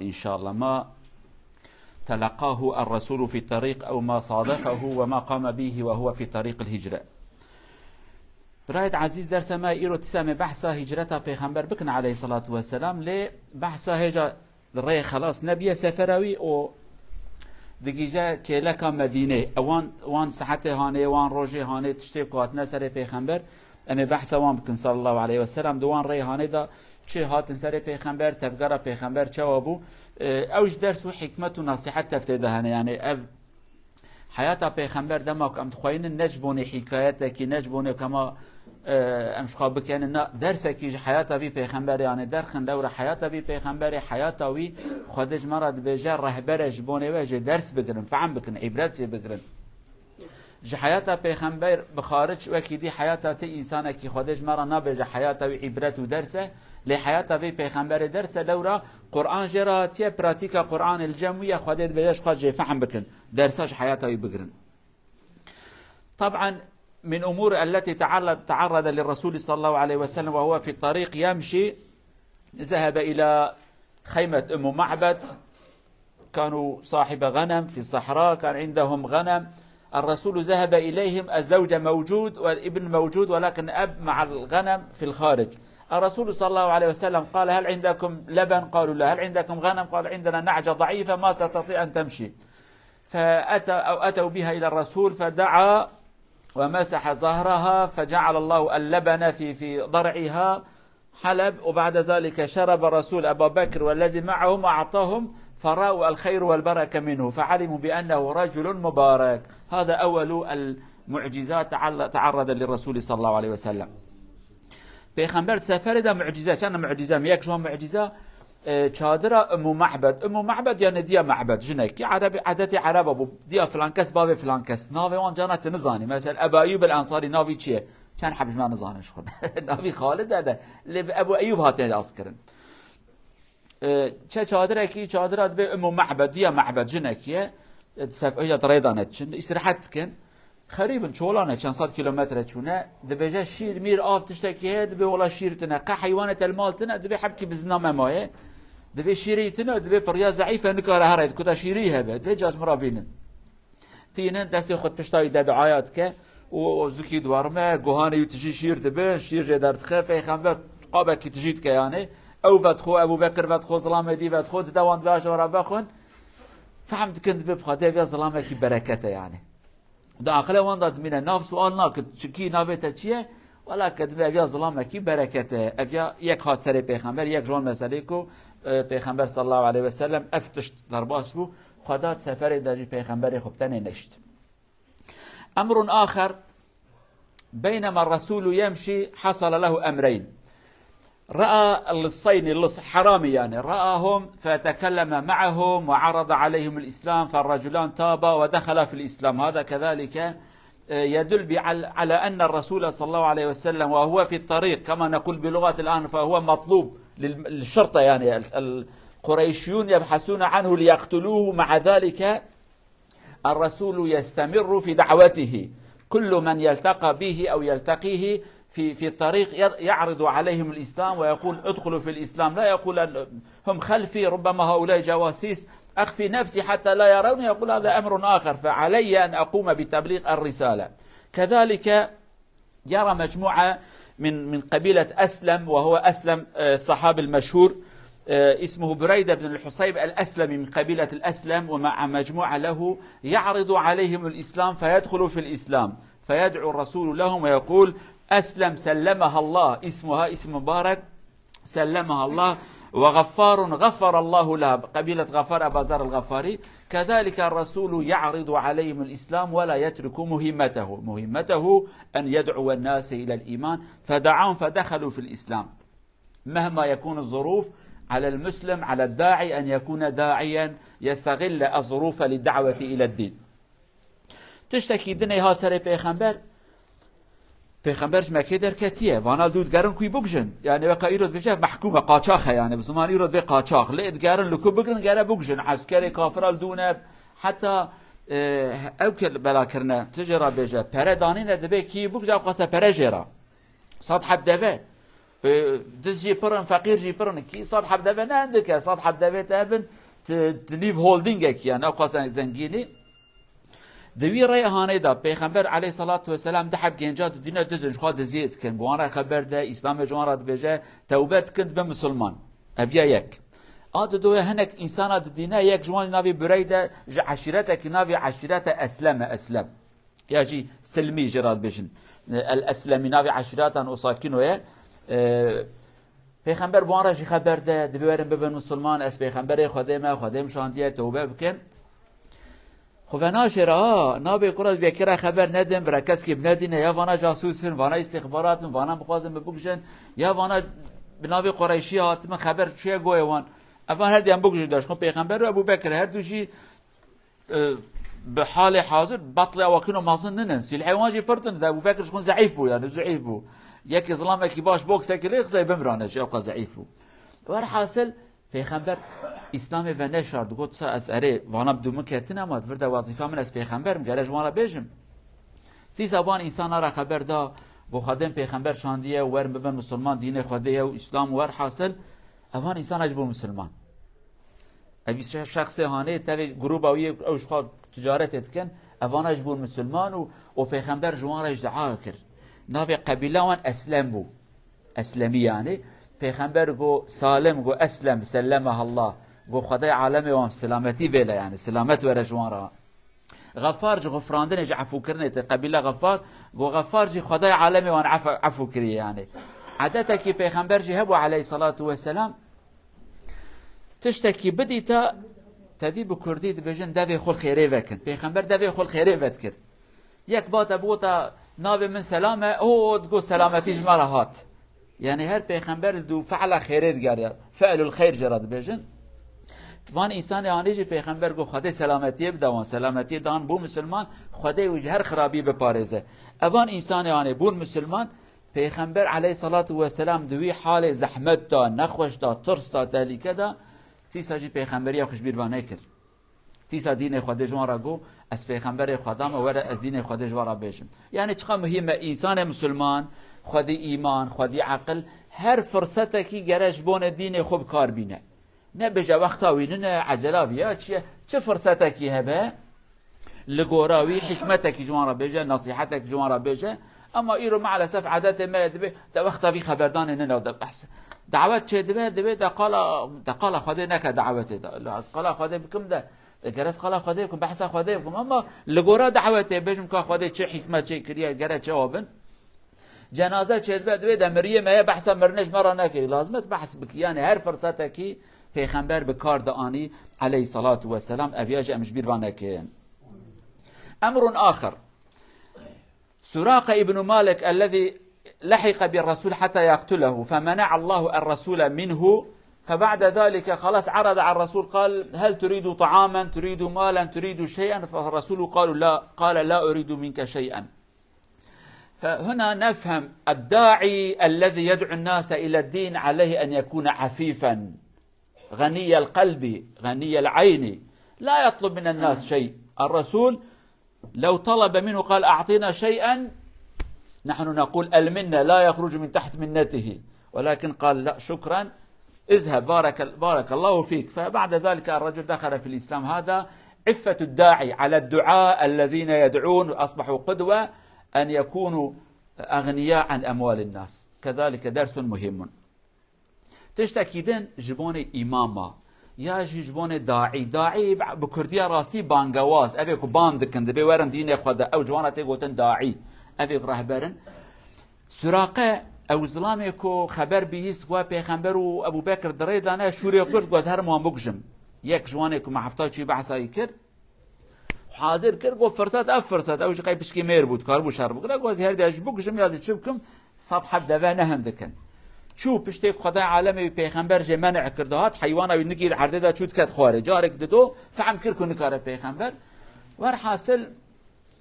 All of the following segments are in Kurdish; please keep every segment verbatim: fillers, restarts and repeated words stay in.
إن شاء الله. ما تلقاه الرسول في الطريق أو ما صادفه وما قام به وهو في طريق الهجرة. Birayet ezîz, dersa me îro dîsa me behsa hicreta Pêxember bikin aleyhissalatu vesselam, lê behsa hêja rê xelas nebiye sefera wî û digîje kêleka Medînê. Ewan, wan saetê hanê, wan rojê hanê, tiştê ku hatine serê Pêxember, em ê behsa wan bikin sallallahu aleyhi ve sellem. Di wan rê hanê de çi hatin serê Pêxember, tevgera Pêxember çawa bû? E, ew ji ders û hikmet û nasîhet tev tê de hene. Yani ev heyata Pêxember dema ku em dixweynin ne ji bonê hîkayetekî, ne ji bonê ku hema, e, em ji xwe bikenin, na, dersekî ji heyata vî Pêxemberê, yani derxin lewra heyata vî Pêxemberê, heyata wî Xwedê ji me re dibêje, rehber e ji bonê we jê ders bigirin, fehm bikin, îbret jê bigirin. Ji heyata Pêxember bi xaric wekî dî heyata ti însanekî Xwedê ji me re nabêje heyata wî îbret û ders e, lê heyata vê Pêxemberê ders e, lewra Quran jê re hatiye, pratîka Quranê li cem wî ye, Xwedê dibêje ji xwe jê fehm bikin, dersa ji heyata wî bigirin. طبعا من أمور التي تعل-، تعرض للرسول صلى الله عليه وسلم وهو في الطريق يمشي، ذهب إلى خيمة أم معبد، كانوا صاحب غنم في الصحراء، كان عندهم غنم. الرسول ذهب إليهم، الزوجة موجود والابن موجود، ولكن أب مع الغنم في الخارج. الرسول صلى الله عليه وسلم قال: "هل عندكم لبن؟" قالوا: "لا." "هل عندكم غنم؟" قال: "عندنا نعجة ضعيفة ما تستطيع أن تمشي." فأتى، أو أتوا بها إلى الرسول، فدعا ومسح ظهرها، فجعل الله اللبن في، في ضرعها، حلب، وبعد ذلك شرب الرسول أبا بكر والذي معهم وأعطاهم، فرأوا الخير والبركة منه، فعلموا بأنه رجل مبارك. هذا أول المعجزات تعل-، تعرض للرسول صلى الله عليه وسلم. Pêxember di seferê de mucize, çend mucize, yek ji wan mucize, e, çadira Ummu Ma'bed. Ummu Ma'bed yani diya Ma'bed, jinekî Erebî, edetê Ereba bû. Diya filan kes, bavê filan kes. Navê wan cana tu nizanî. Mesela Ebu Eyyub el Ensarî navî çi ye? Çend heb ji me nizanin ji xwe. Navî Xalid e de. Lê bi Ebu Eyyub hatiye askirin. E, çe çadirekî, çadira dibê Ummu Ma'bed, diya Ma'bed jinekî ye. E, sef-, ya di rê de ne diçin. Îstirahet dikin. Xerîb in, çolan e, çend sed kîlometre çûne. Dibêje şîr, mîr, av tiştekî heye, dibê wela şîr tune. Qe heywanê te li mal tune, dibê hebkî bizina me maye. Dibê şîrê yî tune, dibê piriya zeîf e, nikare here, kuta şîrê yî hebe. Dibê ca ji min re bînin. Tînin, destê xwe pişta wî de duaya dike û, û zikî diwarime, guhanê wî tijî şîr dibin, şîr jê derdixe, Pêxember qabekî tijî dike yani. Ew vedixwe, Ebû Bekir vedixwe, zilamê dî vedixwe, dide wan dibê ji we re vexwin. Fehm dikin, dibê bi Xwedê ev ya zilamekî bereket e yani. Di aqilê wan de dimîne, nav sual nake, çi kî navê te çi ye? Wela ke dibê ev ya zilamekî bereket e. Ev ya yek hat serê Pêxember, yek ji wan meselê ku, e, Pêxember sallallahu aleyhi ve sellem ev tişt derbas bû. Xweda di seferê de jî Pêxemberê xwe bi tenê neşt. أمر آخر، بينما الرسول يمشي حصل له أمرين. رأى اللصين، اللص حرامي يعني، رآهم فتكلم معهم وعرض عليهم الإسلام، فالرجلان تابا ودخلا في الإسلام. هذا كذلك، آه، يدل بعل-، على أن الرسول صلى الله عليه وسلم وهو في الطريق، كما نقول بلغة الآن، فهو مطلوب لل-، للشرطة يعني، ال-، القريشيون يبحثون عنه ليقتلوه، مع ذلك الرسول يستمر في دعوته. كل من يلتقى به أو يلتقيه في، في الطريق ير-، يعرض عليهم الإسلام ويقول: "ادخلوا في الإسلام". لا يقول أن هم خلفي، ربما هؤلاء جواسيس، "أخفي نفسي حتى لا يروني"، يقول: "هذا أمر آخر، فعلي أن أقوم بتبليغ الرسالة". كذلك يرى مجموعة من، من قبيلة أسلم، وهو أسلم، آه، الصحابي المشهور، آه، اسمه بريدة بن الحصيب الأسلمي من قبيلة الأسلم، ومع مجموعة له يعرض عليهم الإسلام فيدخلوا في الإسلام، فيدعو الرسول لهم ويقول: "أسلم سلمها الله"، اسمها اسم مبارك، سلمها الله، وغفار غفر الله لها، قبيلة غفار أبا ذر الغفاري، كذلك الرسول يعرض عليهم الإسلام ولا يترك مهمته، مهمته أن يدعو الناس إلى الإيمان، فدعاهم فدخلوا في الإسلام. مهما يكون الظروف، على المسلم، على الداعي أن يكون داعيا يستغل الظروف للدعوة إلى الدين. Tiştekî dinê hat serê Pêxember. Pêxember ji Mekkê derketiye. Vana dû digerin ku yî bikujin. Yani weka îro dibêje mehkûm e, qaçax e yani. Bi ziman îro dibê qaçax. Lê digerin li ku bigrin, gere bikujin. Eskerê kafira li dû ne. Heta, e, ew ke bela kirine, tu jê re bêje, pere danîne, dibê kî bikuje, ew xweste pere jê re. Sed heb deve. E, diz jî pir in, feqîr jî pir in. Kî sed heb deve ne hindik e, sed heb devê te hebin, tu, tu nîv holdîngekî ye, ne qas zengînî. Di wî rêya hanê de Pêxember aleyhissalatu vesselam du heb genca didîne diz in, ji xwe diziyê dikin. Bi wan re xeber de, Îslamê ji wan re dibêje, tewbe dikin, dibin misilman. Ev ya yek. A di do ya hinek însana didîne, yek ji wan navê Bureyde, ji eşîretekî navê eşîrete Eslem e, Eslem. Ya jî Silmî jê re dibêjin. El Eslemî navê eşîretan û sakîno ye. E, Pêxember bi wan re jî xeber de, dibê werin bibin misilman, ez pêxemberê Xwedê me, Xwedê min şandiye, tewbe bikin. Xwe venaşêre ha, nabê kura bêkira xeber nedin, bira keskî binedîne, ya vana casûs bin, vana îstîxbarat bin, vana bixwazin min bikujin, ya vana bi navê Qureyşî hatibin xeber çûye goyê wan. Evan her diyan bikujin de, ji xwe pêxember û Ebû Bekir her du jî, e, bi halê hazir betlê ewakino mezin ninin. Sîlhê wan jî pir tund, Ebû Bekir ji xwe zeîf bû, yani zeîf bû. Yekê zilamekî baş boksekî lê xizey bimrane jî, ew qas zeîf bû. Werhasil, Pêxember Îslamê ve neşar, digot, "Sa ez erê, vana bi dû min ketine, ama di vir de wezîfa min ez pêxember im, gere ji wan re bêjim." Dîsa van însana re xeber da, got, "Xwedê min pêxember şandiye, werin bibin misilman, dînê Xwedê ye û Îslam û werhasil." Evan însana jî bûn misilman. Ev şe-, şexsê hanê tevê grûba wî ew ji xwe ticaretê dikin, evana jî bûn misilman û, û pêxember ji wan re jî dua kir. Navê qebîla wan Eslem bû. Eslemî yani. Pêxember got, Salim got, Eslem, sellemeh Allah. Got, Xwedê alemê wan silametî vêle yani, silamet were ji wan re. Xefar ji xufrandinê, ji efûkirinê tê, qebîla Xefar. Got, Xefar jî Xwedê alemê wan efe-, efû kiriye yani. Edetekî Pêxember jî hebû aleyhissalatu vesselam. Tiştekî bidîta, tedî bi kurdî dibêjin devê xwe xêrê vekin. Pêxember devê xwe xêrê vedikir. Yek bate bigota, "Navê min Selam e", o digot, "Selametî ji me re hat." Yani her pêxember dû fe'la xêrê digeriya. Fe'lul xeyr jê re dibêjin. Van însanê anî jî pêxember got, "Xwedê selametiyê bide wan." Selametiyê dan bû misilman, Xwedê wî ji her xirabî biparêze. Evan însanê anê bûn misilman, Pêxember aleyhissalatu vesselam di wî halê zehmet de, nexweş de, tirs de, tehlîke de, dîsa jî pêxemberiya xwe ji bîr ve nekir. Dîsa dînê Xwedê ji wan re got, "Ez pêxemberê Xweda me, were ez dînê Xwedê ji we re bêjim." Yani çiqa muhîm e, însanê misilman, xwedî îman, xwedî eqil, her firsetekî gere ji bonê dînê xwe bi kar bîne. Nebêje wexta wî nine, ecela vî ya çi ye, çi firsetekî hebe, li gora wî hikmetekî ji wan re bêje, nesîhetekî ji wan re bêje. Ema îro maalesef edetê me ye, dibê de wexta vî xeberdanê nine de behs. Dawet çê dibe, dibê de qala, de qala Xwedê neke dawetê de. Ez qala Xwedê bikim de, de gere ez qala Xwedê bikim, behsa Xwedê bikim. Ema li gora dawetê bêjim ka Xwedê çi hikmet çê kiriye, gere çawa bin. Cenaze çêdibe, divê de miriyê me ye, behsa mirinê ji me re nekirî. Lazim e tu behs bikî. Yani her firsetekî pêxember bi kar dianî aleyhissalatu vesselam, ev ya jî em ji bîr ve nekin. Emrun axir. سراقة ابن مالك الذي لحق بالرسول حتى يقتله، فمنع الله الرسول منه، فبعد ذلك خلاص عرض على الرسول، قال: "هل تريد طعاما، تريد مالا، تريد شيئا؟" فالرسول قال: "لا"، قال: "لا أريد منك شيئا." فهنا نفهم الداعي الذي يدعو الناس إلى الدين عليه أن يكون عفيفا، غني القلب، غني العين، لا يطلب من الناس شيء. الرسول لو طلب منه، قال: "أعطنا شيئا"، نحن نقول: "المنة"، لا يخرج من تحت منته، ولكن قال: "لا، شكرا، اذهب، بارك، بارك الله فيك." فبعد ذلك الرجل دخل في الإسلام. هذا عفة الداعي على الدعاء الذين يدعون أصبحوا قدوة، أن يكونوا أغنياء عن أموال الناس. كذلك درس مهم. Tiştekî din ji bonê îmama, ya jî ji bonê daî. Daî bi kurdiya rastî bangewaz, ev ê ku ban dikin, dibê werin dînê xwe de, ew ciwana tê gotin daî. Ev ê ku rehber in. Suraqe, ew zilamê ku xeber bihîst, ku pêxember û Ebû Bekir di rê de ne, şûrê xurt, got, "Ez herim wan bikujim." Yek ji wanê ku me hefta çûyî behsa wî kir, hazir kir, got, "Firset, ev firset." Ew jî qey piçkî mêr bû, dikaribû şer bikire. Got, "Ez her diya jî bikujim, ya zî çi bikim? Sed heb deve ne hindik in." Çû piştê ku Xwedayê alemê wî pêxember jê menê kir dihat, heywana wî nigîr erdê de çû diket xwarê. Carek dido, fehm kir ku nikare pêxember. Werhasil,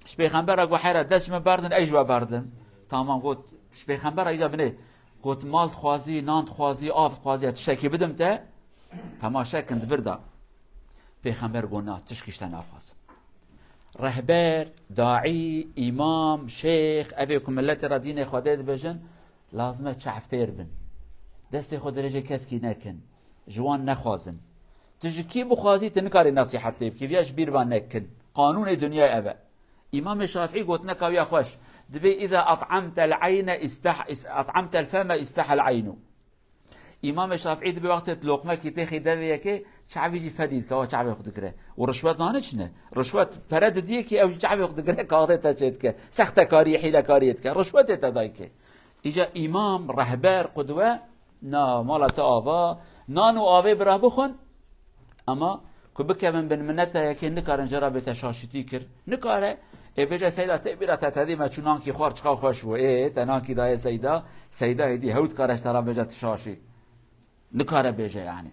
ji pêxembera got, "Heyra, dest ji min berdin, ey ji we berdin." Tamam, got, ji pêxembera îca binê. Got, "Mal dixwazî, nan dixwazî, av dixwazî, ya tiştekî bidim te?" Temaşe kin di vir de. Pêxember got, "Na, tişkî ji te naxwazim." Rehber, daî, îmam, şêx, ev ê ku miletê re dînê Xwedê dibêjin, lazim e çavtêr bin. Destê xwe dirêjê keskî nekin. Ji wan nexwazin. Tu ji kî bixwazî, tu nikarî nesîhet pê bikî. Viya ji bîr ve nekin. Qanûnê dinyayê ev e. Îmamê Şafîî gotineka wî ya xweş. Dibê, "Îza at'amtel eyne istah-, is-, at'amtel feme istahel eynu." Îmamê Şafîî dibê wextê tu loqmekî têxî devê yekê, çavî jî fedî dike, wa çavê xwe digire. Û rişwet zanî çi ne? Rişwet pere didiyê kî ew jî çavê xwe digire, kaxdê te çê dike. Sextekariyê, hîlekariyê dike. Rişwetê te dayikê. Îca îmam, rehber, qudwe, na mala te ava, nan û avê bira bixwin, ama ku bikevin bin mineta yekê nikarin jê re bê te şaşitî kir. Nikare. Ê bêje seyda tê bîra te tedî me çû nankî xwar çiqa xweş bû. Ê te nankî daye seyda, seyda êdî hewt kare ji te re bêje tu şaşî. Nikare bêje yani.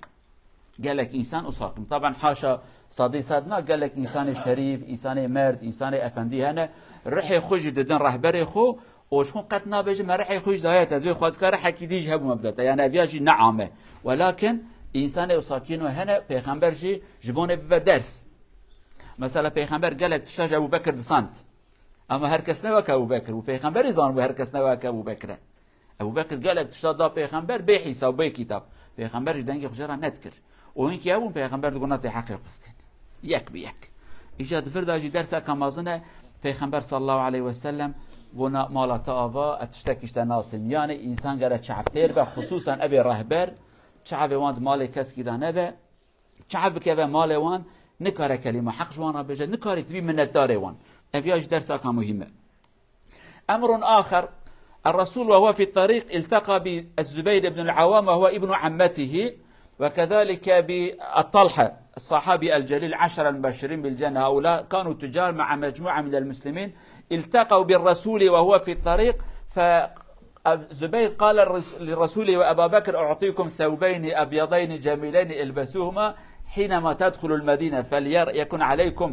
Gelek însan wisa kin. Taban haşa sadî sad na, gelek însanê şerîf, însanê merd, însanê efendî hene. Rihê xwe jî didin rehberê xwe û ji xwe qet nabêje me rihê xwe jî daye te. Divê xwezika rihekî dî jî hebû me bide te. Yani ev ya jî neame. Welakin însanê wisa kîno hene, pêxember jî ji bonê bibe ders. Mesela pêxember gelek tişta ji Ebû Bekir disand. Ama her kes ne weke Ebû Bekir. Û pêxemberî zanibû her kes ne weke Ebû Bekir e. Ebû Bekir gelek tişta da pêxember bê hîsab, bê kitab. Pêxember jî dengê xwe jê re nedikir. Û hinkî hebûn pêxember digot na tê heqê xwe bistîn. Yek bi yek. Îca di vir de jî derseka mezin e. Pêxember sallallahu aleyhi ve sellem got na mala te ava, ez tiştekî ji te nastin. Yani însan gere çavtêr be, xusûsan evê rehber, çavê wan di malê keskî de nebe. Çav bikeve malê wan, nikare kelîma heq ji wan re bêje, nikarî tu bî minnetdarê wan. Ev ya jî dersaka muhîm e. أمر آخر، الرسول وهو في الطريق التقى بالزبير بن العوام وهو ابن عمته، وكذلك بطلحة الصحابي الجليل، عشر المبشرين بالجنة، هؤلاء كانوا تجار مع مجموعة من المسلمين، التقوا بالرسول وهو في الطريق، ف الزبير قال الرس-، لرسوله وأبا بكر: "أعطيكم ثوبين أبيضين جميلين البسوهما حينما تدخلوا المدينة، فليكن عليكم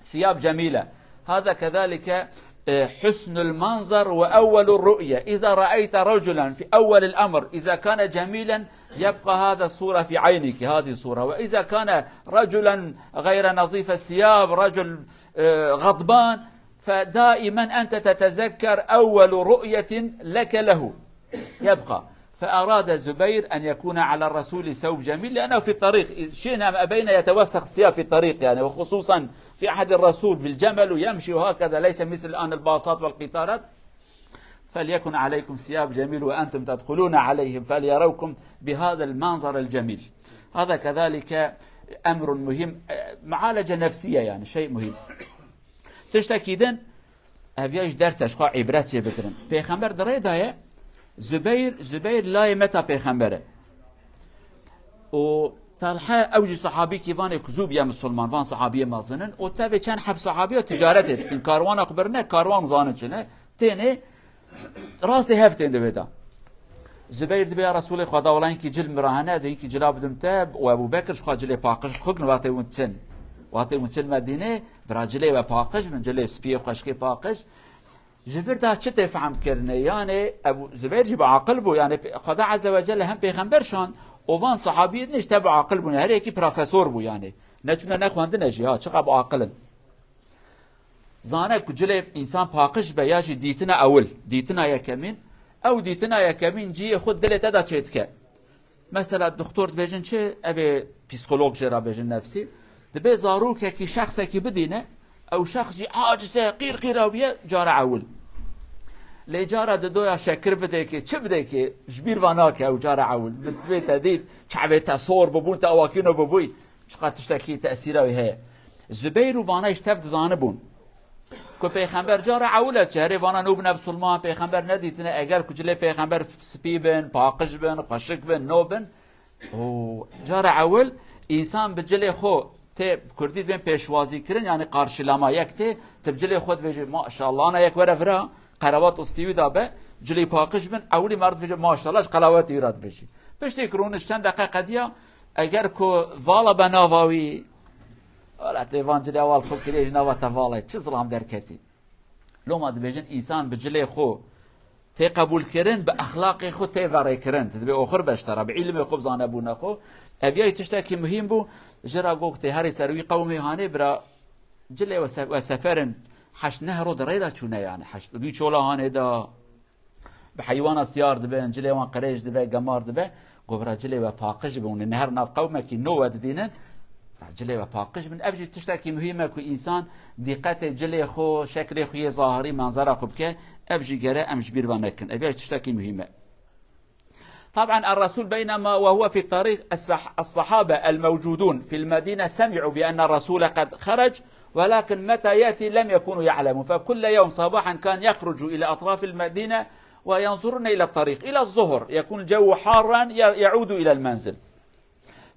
ثياب جميلة." هذا كذلك، آه، حسن المنظر وأول الرؤية. إذا رأيت رجلا في أول الأمر، إذا كان جميلا، يبقى هذا الصورة في عينك، هذه الصورة. وإذا كان رجلا غير نظيف الثياب، رجل، آه، غضبان، فدائما أنت تتذكر أول رؤية لك له يبقى. فأراد الزبير أن يكون على الرسول ثوب جميل لأنه في الطريق، شئنا أم أبينا يتوسخ الثياب في الطريق، يعني، وخصوصا في عهد الرسول بالجمل ويمشي وهكذا، ليس مثل الآن الباصات والقطارات. فليكن عليكم ثياب جميل وأنتم تدخلون عليهم فليروكم بهذا المنظر الجميل. هذا كذلك أمر مهم، معالجة نفسية، يعني، شيء مهم. Tiştekî din, ev ya ji derse ji xwe îbret jê bigirin. Pêxember di rê de ye, Zubeyr, Zubeyr layê meta pêxember e. Û Talha ew jî sahabîkî van ê ku zû bûye misilman, van sahabiyê mezin in. Û tevê çend heb sahabiya ticaretê dikin, karwana xwe birine, karwan zanin çi ne. Tênê rastê hev tên di vê de. Zubeyr dibê ya Resûlê Xweda, wela hinkî cil min re hene, ez ê hinkî cila bidim te, û Ebû Bekir ji xwe cilê paqij dixwe, kin vatê hûn çin. Vatê hûn çin Medînê, bira cilê we paqij bin, cilê spiyê xweşkê paqij. Ji vir de çi tê fehm kirine? Yanê Ebû Zubeyr jî bi aqil bû, yanê Xweda Azze ve Celle hem pêxember şan, û van sahabiyê din jî te bi aqil bûne, her yekî profesor bû yanê. Ne çûne ne xwendine jî, ha, çiqa bi aqil in. Zane ku cilê însan paqij be ya jî dîtina ewil, dîtina yekemîn, ew dîtina yekemîn cihê xwe dilê te de çêdike. Mesela doktor dibêjin çi? Ev ê psîkolog jê re bêjin nefsî. Dibê zarokekî şexsekî bidîne, ew şexs jî aciz e, qîr qîra bûye, cara ewil. Lê cara didoya şekir bidêkê, çi bidêkê, ji bîr va nake ew cara ewil. Dibê te dît, çavê te sor bibûn, te awakîno bibûy. Çiqa tiştekî tesîra wî heye. Zubeyr û vana ji tev dizanibûn ku pêxember cara ewil e, çerê vana nû bine bisilman, pêxember nedîtine, eger ku cilê pêxember spî bin, paqij bin, xweşik bin, nû bin. Û cara ewil însan bi cilê xwe tê, bi kurdî dibên pêşwazî kirin, yani karşılama yek tê, tu bi cilê xwe dibêjî, "Maşallah, ana yek were vira, qerawat û stî wî da be, cilê paqij bin", ewilî mar dibêje, "Maşallah", ji qerawetê wî re dibêjî. Piştî ku rûniş çend deqe qediya, eger ku vala be nava wî, wela tê van cilê ewal xwe kirê ji nava te vala ye, çi zilam derketî. Loma dibêjin, însan bi cilê xwe tê qebûlkirin, bi exlaqê xwe tê verêkirin. Tu dibê oxir be ji te re, bi îlimê xwe, bi zanebûna xwe. Ev yayî tiştekî muhîm bû, ji ra got tê herî ser wî qewmê hanê bira cilê we se-, we seferin heşt neh ro di rê de çûne, yani heşt, wî çola hanê da. Bi heywana siyar dibe, cilê wan qirêj dibe, gemar dibe. Go bira cilê we paqij bin, hûn ê her nav qewmekî nû we didînin. Cilê we paqij bin. Ev jî tiştekî muhîm e ku însan dîqetê cilê xwe, şeklê xwe yê zahirî, manzara xwe bike. Ev jî gere em ji bîr ve nekin. Ev jî tiştekî muhîm e. طبعا الرسول بينما وهو في الطريق الصح الصحابة الموجودون في المدينة سمعوا بأن الرسول قد خرج، ولكن متى يأتي لم يكونوا يعلمون، فكل يوم صباحا كان يخرج إلى أطراف المدينة وينظرون إلى الطريق إلى الظهر، يكون الجو حارا، ي- يعود إلى المنزل.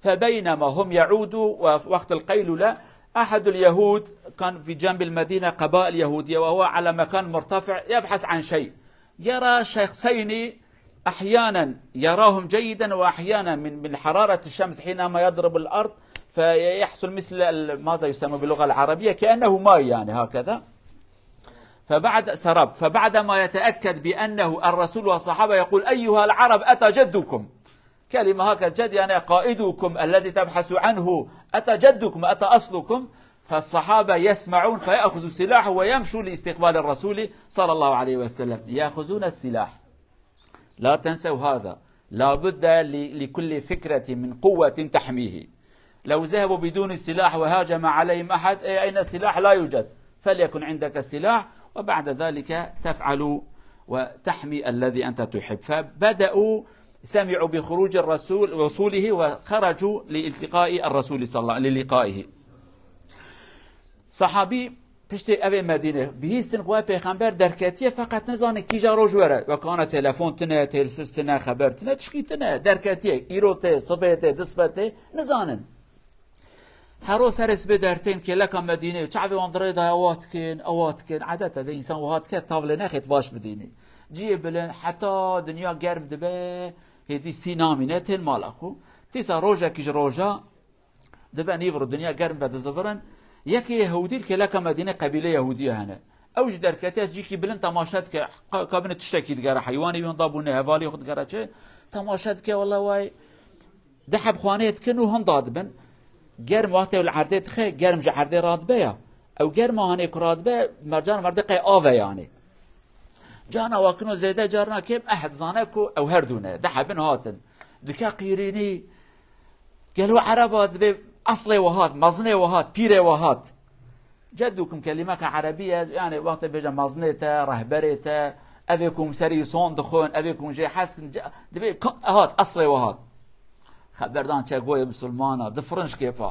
فبينما هم يعودوا وقت القيلولة، أحد اليهود كان في جنب المدينة، قبائل يهودية، وهو على مكان مرتفع يبحث عن شيء، يرى شخصين أحيانا يراهم جيدا، وأحيانا من من حرارة الشمس حينما يضرب الأرض فيحصل مثل ال- ماذا يسمى باللغة العربية كأنه ماي، يعني هكذا. فبعد سراب، فبعدما يتأكد بأنه الرسول والصحابة يقول: أيها العرب، أتى جدكم. كلمة هكذا، جد يعني قائدكم الذي تبحث عنه، أتى جدكم، أتى أصلكم. فالصحابة يسمعون فيأخذوا السلاح ويمشوا لاستقبال الرسول صلى الله عليه وسلم، يأخذون السلاح. لا تنسوا هذا. لا بد ل- لكل فكرة من قوة تحميه. لو ذهبوا بدون سلاح وهاجم عليهم أحد، أي أين السلاح؟ لا يوجد. فليكن عندك سلاح، وبعد ذلك تفعل وتحمي الذي أنت تحب. فبدأوا، سمعوا بخروج الرسول، وصوله، وخرجوا لالتقاء الرسول صلى الله، للقائه. Sahabî piştê evê Medînê bihîstin ku ev pêxember derketiye, feqet nizane kîja roj were. Wekane telefon tine, telsiz tine, xeber tine, tişkî tine. Derketiye, îro tê, sibê tê, disbe tê, nizanin. Hero serê sibê dertên kêleka Medînê, çavê wan dirê daye, ewa dikin, ewa dikin. Edet e de însan wiha dike, tavlê nexêt vaş bidînî. Ciyê bilind, heta dinya germ dibe, hêdî sî namîne, tên mala xwe. Dîsa rojekî ji roja, dibe nîvro, dinya germ be, dizivirin. Yekê Yehûdî li kêleka Medînê, qebîlê Yehûdî hene. Ew ji derketiye cîkî bilind temaşe dike, ka-, kabine tiştekî digere, heywanê wî hunda bûne, hevalê xwe digere çi, temaşe dike, wela way. Di heb xwaneyê dikin û hinda dibin. Germ wextê li erdê dixe, germ ji erdê radibe ya. Ew germa hanê ku radibe, mercan merdê qey ave yani. Cana wakino zêde carna kêm eh dizane ku ew her dû ne. Di hebin hatin. Dike qîrînî. Gelo Ereba dibê eslê we hat, mezinê we hat, pîrê we hat. Ceddukum kelîmeke erebî ye, yani wextê bêje mezinê te, rehberê te, evê ku serî son dixwin, evê ku jê hez kin, ce-, dibê ka-, hat, eslê we hat. Xeberdan çe goyê misilmana, difirin ji kêfa.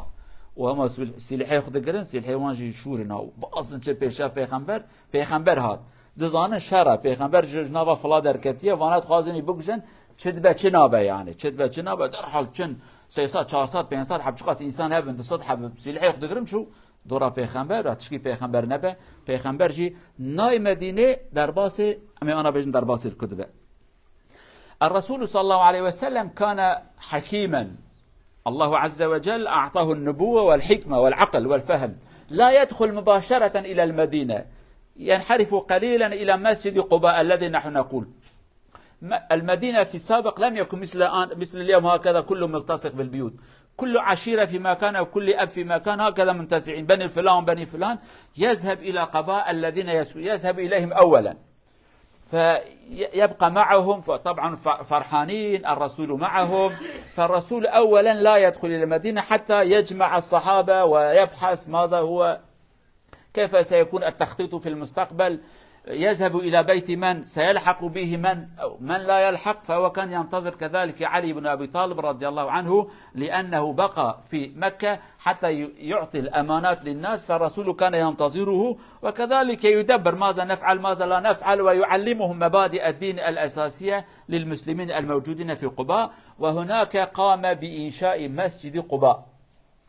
Û hema sil-, silhê xwe digirin, silhê wan jî şûrin ha. Bazin çi pêşa pêxember, pêxember hat. Dizanin şer e, pêxember ji, ji nava fila derketiye, vana dixwazin wî bikujin, çi dibe çi nabe yani, çi dibe çi nabe, derhal çin sê sed, çar sed, pênc sed heb çiqas însan hebin, du sed heb silhê xwe digirin çû dora pêxember, ra tişkî pêxember nebe, pêxember jî nayê Medînê derbasê, em ê ana bêjin derbasê li ku dibe. الرسول صلى الله عليه وسلم كان حكيما. الله عز وجل أعطاه النبوة والحكمة والعقل والفهم. لا يدخل مباشرة إلى المدينة. ينحرف قليلا إلى مسجد قباء الذي نحن نقول. م-، المدينة في السابق لم يكن مثل الآن، مثل اليوم هكذا كله ملتصق بالبيوت. كل عشيرة في مكان أو كل أب في مكان هكذا منتزعين. بني فلان، بني فلان. يذهب إلى قباء الذين يسكن، يذهب إليهم أولا. فيبقى معهم، فطبعا ف-، فرحانين، الرسول معهم. فالرسول أولا لا يدخل إلى المدينة حتى يجمع الصحابة ويبحث ماذا هو، كيف سيكون التخطيط في المستقبل، يذهب إلى بيت من، سيلحق به من، أو من لا يلحق. فهو كان ينتظر كذلك علي بن أبي طالب رضي الله عنه، لأنه بقى في مكة حتى ي-، يعطي الأمانات للناس، فالرسول كان ينتظره، وكذلك يدبر ماذا نفعل، ماذا لا نفعل، ويعلمهم مبادئ الدين الأساسية للمسلمين الموجودين في قباء. وهناك قام بإنشاء مسجد قباء.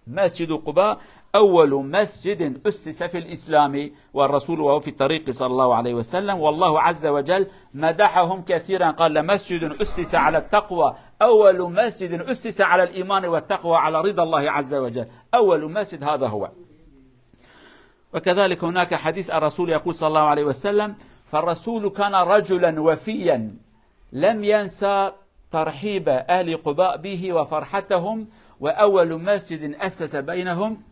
مسجد قباء أول مسجد أسس في الإسلام، والرسول وهو في الطريق صلى الله عليه وسلم، والله عز وجل مدحهم كثيرا، قال: "لمسجد أسس على التقوى، أول مسجد أسس على الإيمان والتقوى على رضا الله عز وجل". أول مسجد هذا هو. وكذلك هناك حديث الرسول يقول صلى الله عليه وسلم: "فالرسول كان رجلا وفيا لم ينسى ترحيب أهل قباء به وفرحتهم، وأول مسجد أسس بينهم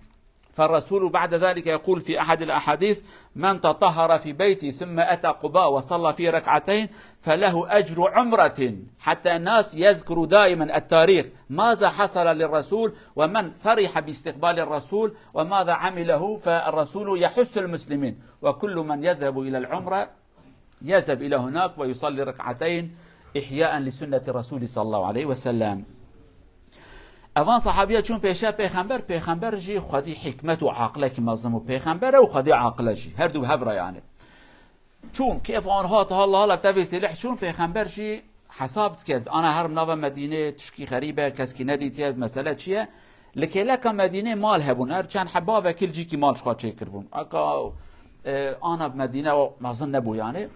فالرسول بعد ذلك يقول في أحد الأحاديث: "من تطهر في بيتي ثم أتى قباء وصلى فيه ركعتين فله أجر عمرة"، حتى الناس يذكروا دائما التاريخ، ماذا حصل للرسول ومن فرح باستقبال الرسول وماذا عمله، فالرسول يحث المسلمين، وكل من يذهب إلى العمرة يذهب إلى هناك ويصلي ركعتين إحياء لسنة الرسول صلى الله عليه وسلم. Evan sahabiya çûn pêşiya pêxember, pêxember jî xwedî hikmet û aqilekî mezin bû. Pêxember e û xwedî aqil e jî. Her du bi hev re yani. Çûn, kêf an hat, halla halla tevê sêlih çûn, pêxember jî hesab dike. Ana herim nava Medînê, tişkî xerîb e, keskî nedîtiye, mesele çi ye? Li kêleka Medînê mal hebûn. Her çend heba vekî li cîkî mal ji xwe çêkiribûn. Eka, e, ana Medîne o mezin nebû yani.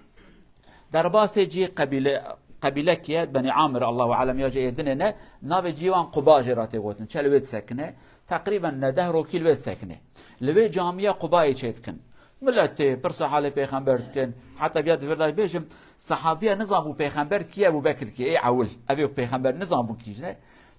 Derbasê cî qebîle, qebîlekî ye, Benî Amir, Allahu alem ya jî ê dinê ne, navê cî wan Quba jê re tê gotin. Çe li wê disekine, teqrîben neh deh rokî li wê disekine. Li wê camiya Qubayê çêdikin. Milet tê, pirsa halê pêxember dikin. Heta viya di vir de bêjim, sahabiya nizanbû pêxember kî ye, Ebû Bekir kî ye, ê ewil. Ev ê pêxember nizanbûn kî jine.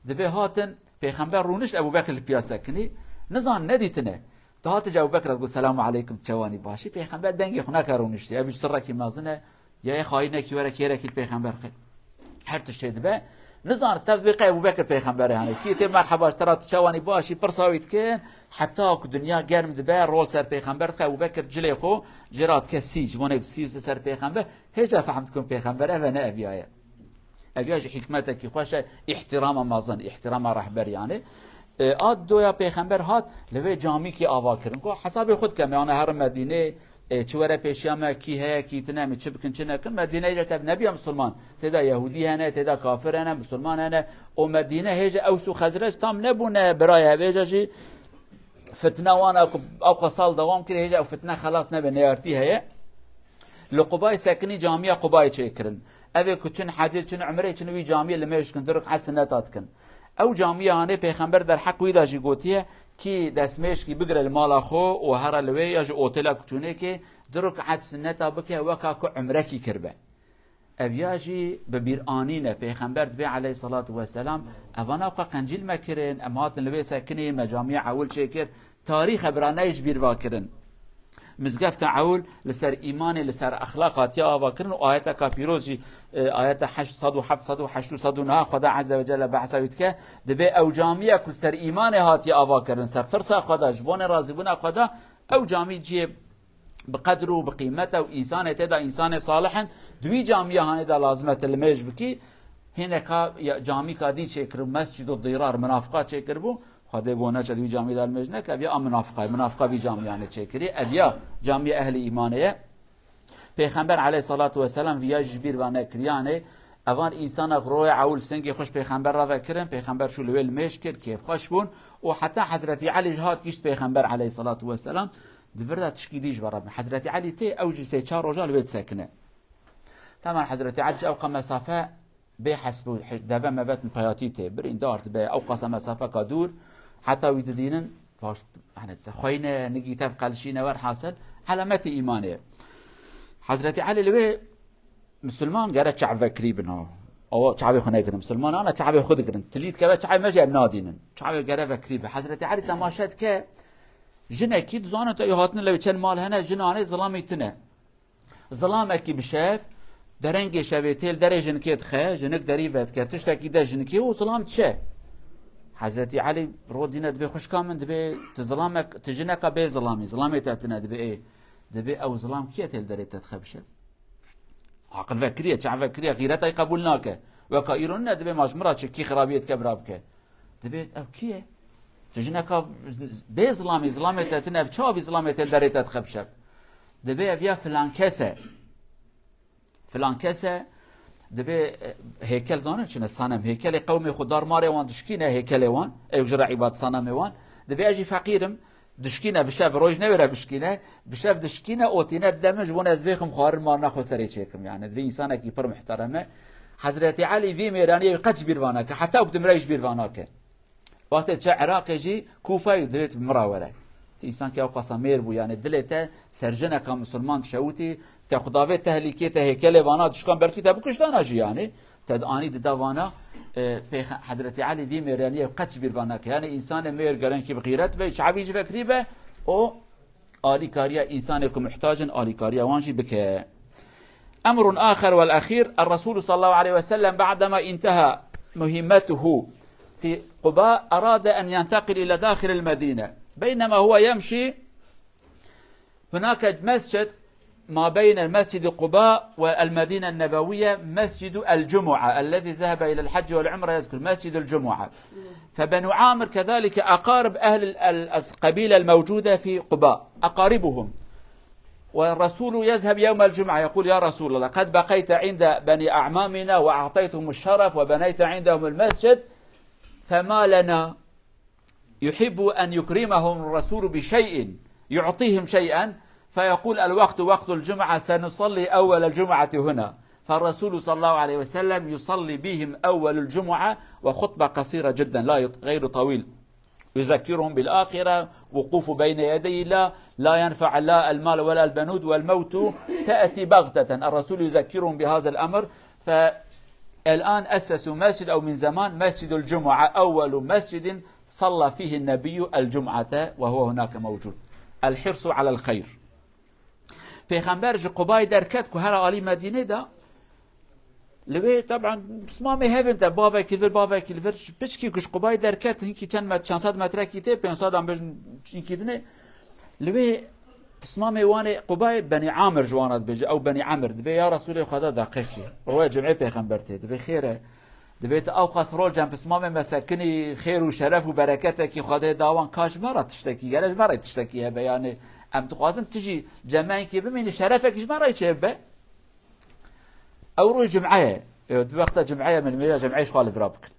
Dibê hatin, pêxember rûnişt, Ebû Bekir li piya sekinî. Nizan nedîtine. Dihatice Ebû Bekir got, "Selamu aleykum, çawanî başî?" Pêxember dengê xwe neke rûniştî. Ev ji sirrekî mezin e. Ya yê xayînekî were kêrekî li pêxember xe-, her tiştê dibe. Nizan tev dibê qey Ebû Bekir pêxember e, yani. Kî tê merheba ji te re, tu çawanî başî, pirsa wî dikin. Heta ku dinya germ dibe, rol ser pêxember dixe, Ebû Bekir cilê xwe jê re dike sî, ji bo nê sî ser pêxember. Hêja fehm dikin pêxember, ev e ne ev ya ye. Ev ya jî hikmetekî xweş e, îhtîrama mezin, îhtîrama rehber yani. E, a doya pêxember hat, li vê camîkî ava kirin. Ku hesabê xwe dike, me ana herin Medînê, e, çi were pêşiya me, kî heye, kî tine, em ê çi bikin, çi nekin. Medîne hêja tev nebiya misilman. Tê de Yehûdî hene, tê de kafir hene, misilman hene. Û Medîne hêja Ews û Xezrec tam nebûne birayê hev, hêja jî fitne wana ku ewqa sal dewam kir, hêja ew fitne xelas nebe, neyartî heye. Li Qubayê sekinî, camiya Qubayê çêkirin. Ev ê ku çin hecê, çin umrê, çin wî camiyê li mêj kin, du rik'et sinneta dikin. Ew camiya hanê pêxember derheq wî de jî gotiye, kî destmêjkî bigire li mala xwe û here li wê ya ji otêla ku çûnê kê, du rik'et sinneta bike weka ku umrekî kiribe. Ev ya jî bi bîranîn e. Pêxember dibê aleyhissalatu vesselam, evana xwe qencîl me kirin, em hatin li wê sekinî, me camiya ewil çêkir, tarîxe biraneyê ji bîr va kirin. Mizgefta ewil li ser îmanê, li ser exlaq hatiye ava kirin û ayeteka pîroz jî, e, ayeta heşt sed û heft sed û heşt û sed û neh Xweda Azze ve Celle behsa wî dike, dibê ew camiya ku li ser îmanê hatiye ava kirin, ser tirsa Xweda, ji bonê razîbûna Xweda, ew camî cihê bi qedr û bi qîmet e û însanê tê de însanê salih in, di wî camiya hanê de lazim e tu limêj bikî. Hêneka ya, camîka dî çêkiribû, Mescîdu Dîrar, minafiqa çêkiribû. Xwedê got neçe di wî camî de limêj neke, ev ya a minafiqa ye, minafiqa vî camiyanê çêkirî. Ev ya camiya ehlî îmanê ye. Pêxember aleyhissalatu vesselam viya jî ji bîr ve nekiriyanê. Evan însana royê ewil singê xwe ji pêxember re vekirin, pêxember çû li wê limêj kir, kêfxweş bûn û heta Hezretî Elî ji hat gişt pêxember aleyhissalatu vesselam. Di vir de tişkî dî ji we re bim. Hezretî Elî tê, ew jî sê çar roja li wê disekine. Teman Hezretî Elî ji ew qas mesafe bê hesb û hi-, deve meve peyatî tê. Birîndar dibe, ew qasa mesafeka dûr, heta wî didînin, paş, yani, te xweyne, nigî tev qelişîne, werhasil, alametê îmanê ye. Hezretî Elî li wê Misilman gere çav vekirî bin ha. Awa çavê xwe negirin. Misilman ana çavê xwe digirin. Tilî dikeve çavê me jî em nadînin. Çavê gere vekirî be. Hezretî Elî temaşe dike. Jinekî dizane te hatine lewê çend mal hene, jin anê zilamî tine. Zilamekî bi şev, derengê şevê têl derê jinikê dixe, jinik derî vedike, tiştekî de jinikê û zilam diçe. Hezretî Elî ro dîne dibê xwişka min, dibê tu zilamek, tu jineka bê zilamî, zilamê te tine dibê ê. Dibê ew zilam kî ye têl derê te dixe bi şev? Aqil vekiriye, çav vekiriye, xîretayî qebûl nake. Weka îro nine, dibê ma ji min re çi kî xirabiyê dike bira bike. Dibê ev kî ye? Tu jineka bê zilamî, zilamê te tine, ev çawa vî zilamê te li derê te dixe bi şev? Dibê ev ya filan kes e. Filan kes e, dibê, e, hêkel zanin çi ne, sanem. Hêkelê qewmê xwe dar marê wan dişkîne, hêkelê wan, ew ji re îbad sanemê wan. Dibê ez jî feqîr im, dişkîne bi şev, roj newêre bişkîne, bi şev dişkîne, otîne dide min, ji bo ne ez vêxim xwarin marina xwe serê çêkim. Yani, divê însanekî pir muhterem e. Hezretî Elî vî mêraniyê wî qet ji bîr va nake, heta ku dimre ji bîr va nake. Wextê çe Iraqê jî Kûfeyê divêt bi min re were. Însan ke ew qasa mêr bû, yani dilê te ser jineka misilman dişewitî, te xwe davê tehlîkê, te hêkelê vana dişkan, belkî te bikuştana jî yani. Te anî dida vana, e, pêxe-, Hezretî Elî vî mêryaniyê qet ji bîr va nake. Yani însanê mêr gelenkî bi xîret be, çavî ji vekirî be, o alîkariya însanê ku muhtac in, alîkariya wan jî bike. أمر آخر والأخير، الرسول صلى الله عليه وسلم بعدما انتهى مهمته في قباء أراد أن ينتقل إلى داخل المدينة، بينما هو يمشي هناك مسجد ما بين المسجد قباء والمدينة النبوية، مسجد الجمعة الذي ذهب إلى الحج والعمرة يذكر مسجد الجمعة. فبنو عامر كذلك أقارب أهل ال-، ال-، القبيلة الموجودة في قباء، أقاربهم. والرسول يذهب يوم الجمعة يقول: يا رسول الله، قد بقيت عند بني أعمامنا وأعطيتهم الشرف وبنيت عندهم المسجد، فما لنا؟ يحب أن يكرمهم الرسول بشيء، يعطيهم شيئا، فيقول: الوقت وقت الجمعة، سنصلي أول الجمعة هنا. فالرسول صلى الله عليه وسلم يصلي بهم أول الجمعة، وخطبة قصيرة جدا، لا يط-، غير طويل. يذكرهم بالآخرة، وقوف بين يدي الله، لا ينفع لا المال ولا البنون، والموت تأتي بغتة. الرسول يذكرهم بهذا الأمر. فالآن أسسوا مسجد، أو من زمان، مسجد الجمعة، أول مسجد صلى فيه النبي الجمعة وهو هناك موجود. الحرص على الخير. Pêxember ji Qubayê derket ku here alî Medînê de. Li wê, teban, pismamê hevin te, bavekî li vir, bavekî li vir, piçkî ku ji Qubayê derket, hinkî çend met-, çend sed metrekî tê, pênc sed an bêjin, hinkî dinê. Li wê pismamê wan ê Qubayê, Benî Amir ji wan re dibêje, ew Benî Amir dibê, ya Resûlê Xweda, deqekî. Roja cumê Pêxember tê, dibê xêr e. Dibê tu ew qas rol cem pismamê me sekinî, xêr û şeref û bereketekî Xwedê da wan, ka ji me re tiştekî, gere ji me re tiştekî hebe, yani em dixwazin tu jî cemeyekî bimînî, şerefekî ji me re çêbibe. Ew roj cum'e ye. E, di wexta cum'e ye, min li mêja cum'eyê ji xwe li vira bikin.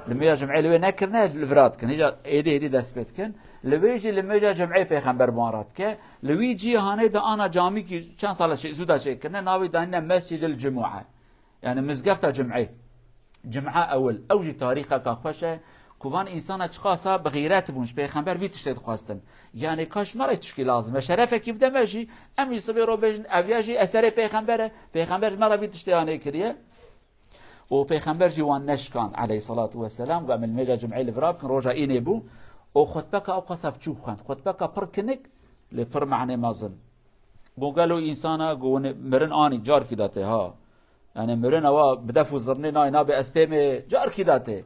Li mêja cum'eyê li wê nekirine, li vira dikin. Hêja êdî êdî dest pê dikin. Li wê jî li mêja cum'eyê Pêxember bi wan re dike. Li wî cîhanê de ana camîkî çend sala çê-, zû de çêkirine, navê danîne Mescîdil Cum'e. Yani mizgefta cum'ê. Cum'a ewil. Ew jî tarîxeka xweş e. Ku van însana çiqasa bi xîret bûn, ji Pêxember vî tiştê dixwestin. Yani ka ji me re tişkî lazim e. Şerefekî bide me jî, em jî sibê ro bêjin, ev ya jî eserê Pêxember e. Pêxember ji me re vî tiştê anê kiriye. Û Pêxember jî wan neşkand, aleyhissalatu vesselam, got, em li mêja cum'ê li vira bikin, roja înê bû. Û xutbeka ew qasa biçûk xwend. Xutbeka pir kinik, lê pir manê mezin. Got, gelo însana, got, hûn mirin anî, carkî de tê, ha. Yani mirin ewa bi def û zirnê nayê, nabe ez têmê, carkî de tê.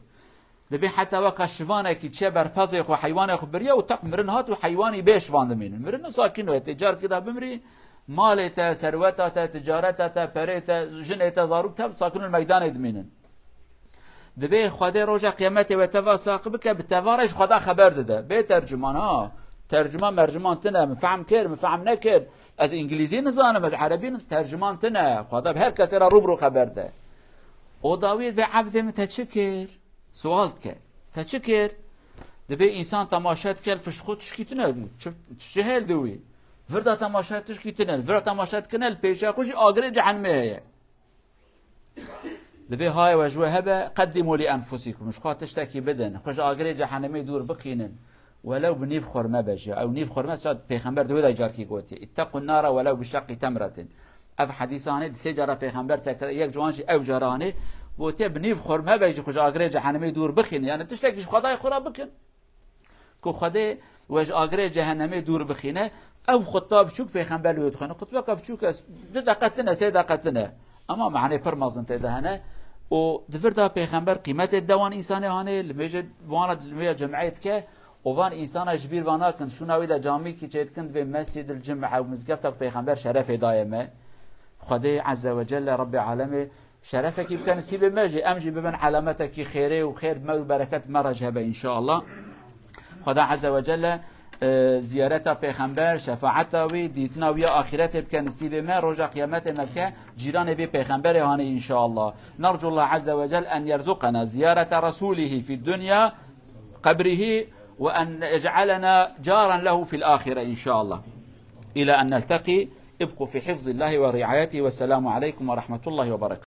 Dibê heta weka şivanekî çiye ber pezê xwe, heywanê xwe biriye û teq mirin hat û heywanî bê şivan dimînin. Mirin û sakin wê tê, carkî de bimrî, malê te, serweta te, ticareta te, perê te, jinê te, zarok te, sakin û meydanê dimînin. Dibê Xwedê roja qiyametê we teva saq bike, bi teva re ji Xweda xeber dide. Bê tercuman ha. Tercuman mercuman tine, min fehm kir, min fehm nekir. Ez îngilîzî nizanim, ez erebî niz-, tercuman tine. Xweda bi her kesê re rû bi rû xeber de. O dawiyê dibê, ebdê min, te çi kir? Sual dike. Te çi kir? Dibê însan temaşe dike, li pişt xwe tişkî tine. Çi, çi hêl di wî? Vir de temaşe tişkî tine. Vir de temaşe dikine, li pêşiya xwe jî agirê cehenimê heye. Dibê haye we ji we hebe, "Qeddimu li enfusikum", ji xwe tiştekî bidin, xwe ji agirê cehenemê dûr bixînin. Welew bi nîv xurme be jî. Ew nîv xurme, ça Pêxember di wê de carkî gotiye, "Îttequn nara welew bi şeqqî temretin." Ev hedîsanê di sê cara Pêxember tekrar, yek ji wan jî ew caranê gotiye, "Bi nîv xurme be jî xwe ji agirê cehenemê dûr bixînin." Yani tiştekî ji Xwedayê xwe re bikin. Ku Xwedê we ji agirê cehenemê dûr bixîne. Ew xutba biçûk Pêxember li wê dixwene. Xutbeka biçûk e, du deqe tine, sê deqe tine. Ama manê pir mezin tê de hene. Û di vir de Pêxember qîmetê dide wan însanê hanê, li mêje wan re, li mêja cem'ê dike. Û van însana ji bîr van nakin, şûna wî de camîkî çêdikin, dibê Mescîdil Cim'e û mizgefta ku Pêxember şerefê daye me. Xwedê Ezze ve Celle, Rebbê Alemê, şerefekî bike nisîbê me jî, em jî bibin alametekî xêrê û xêr me û bereket me re jî hebe înşallah. Xweda Ezze ve Celle, e, ziyareta Pêxember, şefaeta wî, dîtina wî ya axîretê bike nisîbê me, roja qiyametê me bike cîranê vê Pêxemberê hanê înşallah. نرجو الله عز وجل أن يرزقنا زيارة رسوله في الدنيا، قبره، وأن يجعلنا جارا له في الآخرة إن شاء الله. إلى أن نلتقي، ابقوا في حفظ الله ورعايته، والسلام عليكم ورحمة الله وبركاته.